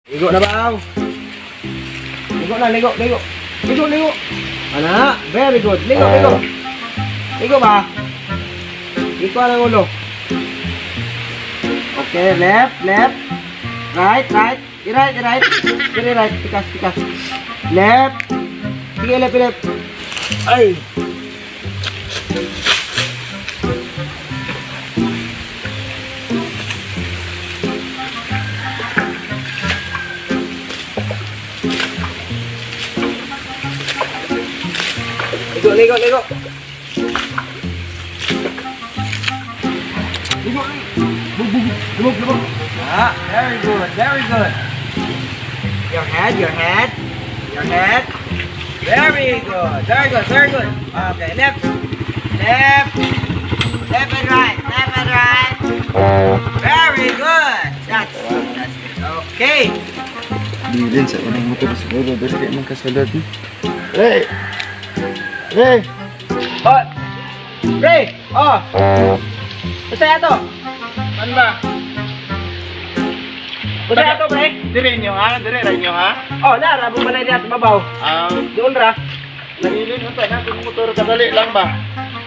Ligo na ba aw? Ligo na, ligo, ligo. Ligo, ligo. Ana, very good. Ligo, ligo. Ligo ba? Ligo ang ulo. Okay, left, left. Right, right. Right, right. Right, right. Tikas, tikas. Left. Sige, left, left. Ay. Ligo, ligo, ligo. Ligo, ligo. Lubog, lubog. Ah, very good, very good. Your head, your head, your head. Very good, very good, very good. Okay, left, left, left and right, left and right. Very good. That's good. Okay. Bilin sa unang motor siguro, pero di man kasalad. Hey! Hey! Oh! Pre! Oh! Basta ato! Ano ba? Basta ato, pre! Dire inyo ha? Dire ra inyo ha? Oh, nara, bumalay niya sa babaw. Doon ra. Nagilin mo ta na kung motor kadali lang ba?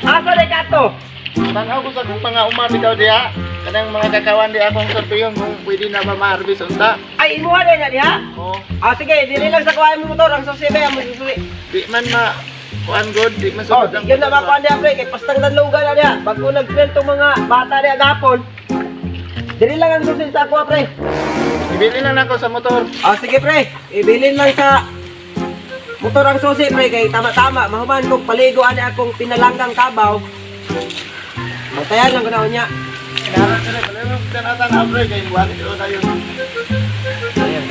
Asa na ka ato? Tanaw ko sa kung mga umami daw diha. Kanang mga kakawan di akong sorbiyon kung pwede na ba ma-harvest unta. Ay, imuha na niya diha? Oo. Ah, sige, dili lang sa kuha mo motor ang susi ba mo susi. Di man ma kuan good, di man Oh, sugod di yun na makuha niya, pre, kay pastang nanlugan na niya. Bago nag-train tong mga bata niya gapon. Dili lang ang susi sa kuha, pre. Ibili lang ako sa motor. Ah, sige, pre. Ibilin lang sa motor ang susi, pre, kay tama-tama mahuman kong paligo ani akong pinalanggang kabaw. Bantayan lang ko na niya. Kinahanglan sila, palihog tanatan pre kay wala ko na yun. Ayan.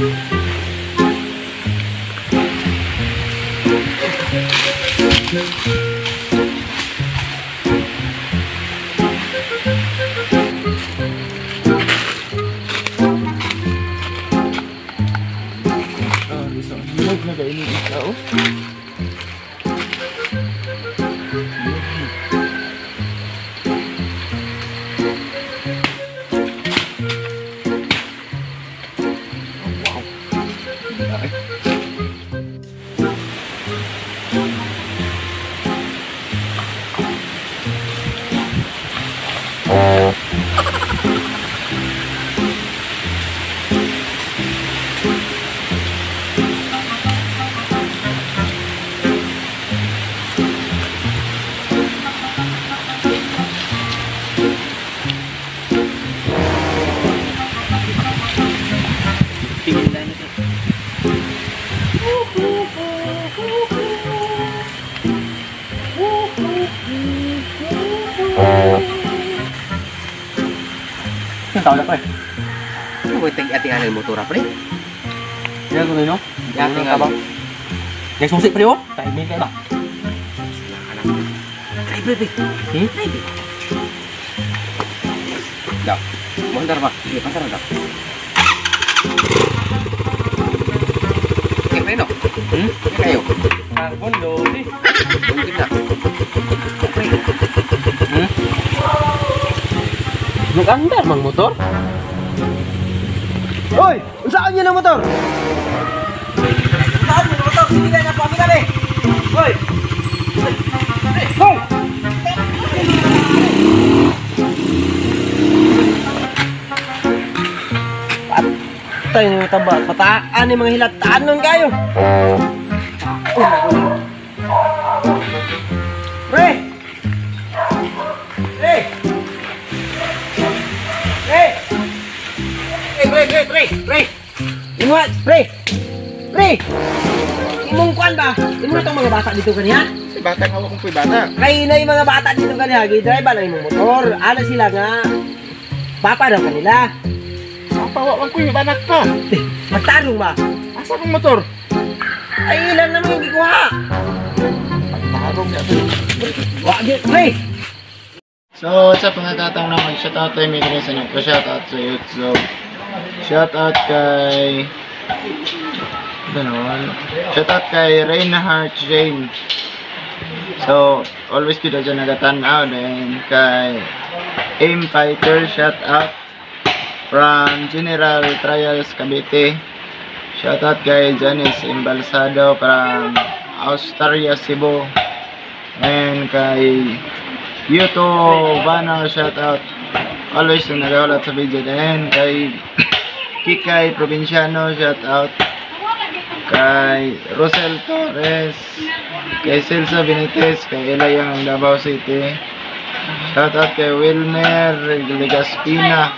Oh, so hinog na kayo ni ikaw. Wow. Ay. Tao na, pre. Ano ba ati-ati ang motor, pre? Yan ko no? Ati nga ba? Yung susi, pre, oh. Timing kayo ba? Pre, pre, pre. Hmm? Pre, pre. Daw. Mandar ba? Sige, mandar daw. Okay, pre, no? Hmm? Kayo. Carbon, lodi. Mungkin na. Pre. Hmm? Nag-andar mang motor? Hoy! Unsaan niyo ng motor? Unsaan niyo ng motor? Sige na po kami kami! Hoy! Hoy! Patay ng taba. Pataan yung mga hilataan nun kayo! Pre! Pre! Pre! Pre, pre, pre, pre! Imuha, pre! Pre! Imong kuan ba? Imo na tong mga bata dito kaniya? Si bata nga akong bata. Kay na yung mga bata dito kaniya, gi-drive ba lang imong motor? Ana sila nga papa daw kanila. Papa wa man kuy banak pa. Eh, magtarong ba? Asa kong motor? Ay, ilan naman yung gikuha? Pagtarong ya. Wa gyud, pre. So, what's up mga katang na mag-shoutout tayo may sa nagpa-shoutout sa YouTube. Shoutout kay ano, shoutout kay Reinhardt James. So, always kita dyan nagatanaw. Then kay Aim Fighter, shoutout from General Trials Cavite. Shoutout kay Janice Embalsado from Australia, Cebu. And kay Yuto Bano, shoutout. Always na nagahulat sa video. And kay Kikay Provinciano, shoutout. Kay Rosel Torres, kay Celsa Benitez, kay Elayang ng Davao City. Shoutout kay Wilmer Legaspina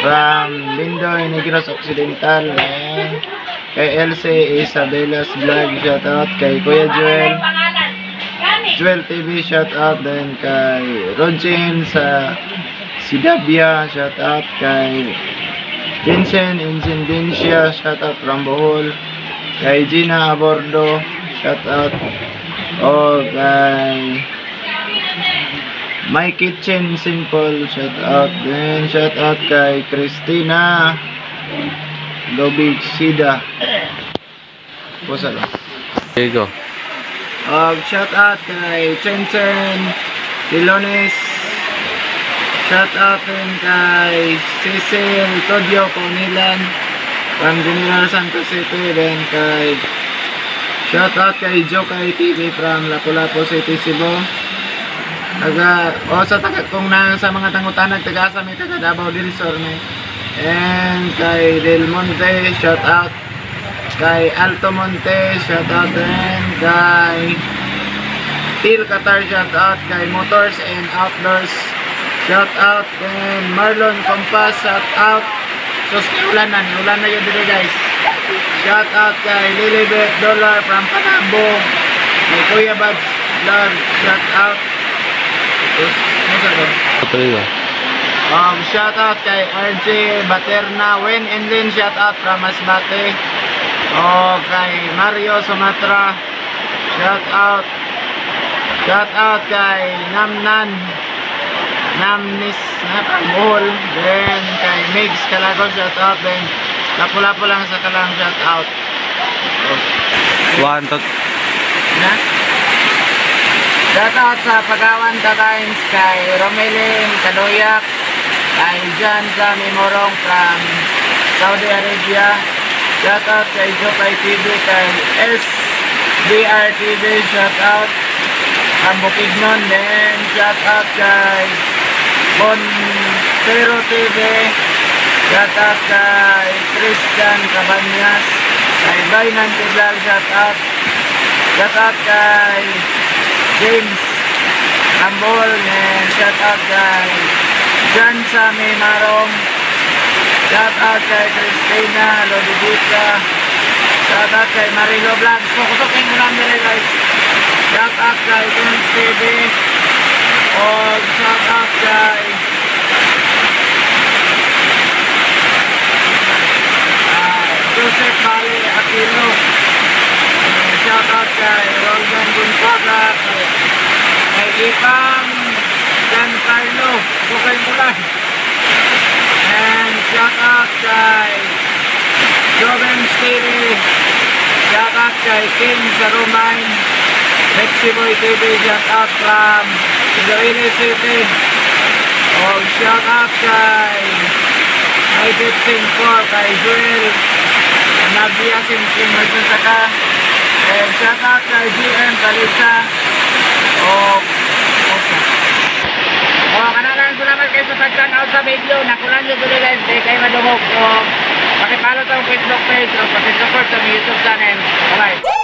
from Lindoy, Negros Occidental. And kay Elsie Isabella's Vlog, shoutout. Kay Kuya Joel, Joel TV, shoutout. Then kay Rogin sa Sidabia, shoutout. Kay Vincent Incindencia, shoutout from Bohol. Kay Gina Abordo, shoutout. O kay My Kitchen Simple, shout out. Then shout out kay Christina Lobicida. Pusa lang. There you go. Shout out kay Chen Chen Dilones. Shout out din kay Cecil Todio Ponilan from General Santos City. Then kay shout out kay Jokay TV from Lapu-Lapu City, Cebu. Taga o sa taga kung na sa mga tangutanag, taga asa mi, taga Davao del Sur ni. And kay Del Monte, shout out. Kay Alto Monte, shout out din. Kay Til Qatar, shout out. Kay Motors and Outdoors, shout out. Then Marlon Compass, shout out. Sus, ulan na, ulan na yun dito, guys. Shout out kay Lilibet Dollar from Panabo. Kay Kuya Buds Vlog, shout out. Sus, ano to? There you go. Shout out kay RJ Baterna, Wen and Lin, shout out from Masbate. O kay Mario Sumatra, shout out. Shout out kay Namnan Namnis na from Bohol. Then kay Migs Calagon, shout out. Then Lapu-Lapu lang sa Kalang, shout out. One, two. Na? Shout out sa Pagawan Times, kay Romelin Kadoyak, kay John Sami Morong from Saudi Arabia. Shout out kay Jokay TV, kay SDR TV, shout out from Bukidnon. Then shout out kay Montero TV, shout out kay Christian Cabanyas, kay Baynante Vlog, shout out. Shout out kay James Ambol, and shout out kay John Sami Marong. Shout out kay Christina Lodivita. Shout out kay Marilo Vlog. So kusukin mo lang nila, guys. Shout out kay Tons TV. O shout out kay Joseph Mali Aquino. Shout out kay Roldan Gonzaga, kay Ipang Giancarlo, Bukay Mulan. And shout out kay Joven TV. Shout out kay King Sarumain, Lexi Boy TV, shout out from Iloilo City. O shout out kay Maybet Singko, kay Joel Nabia Singking Saka. And shout out kay GM Kalisa. O okay. O, kanalang salamat kayo sa pagtanaw sa video. Nakulan nyo tuloy, guys, di kayo madungog. So, pakipollow sa akong Facebook page o pakisupport sa YouTube channel. Bye-bye.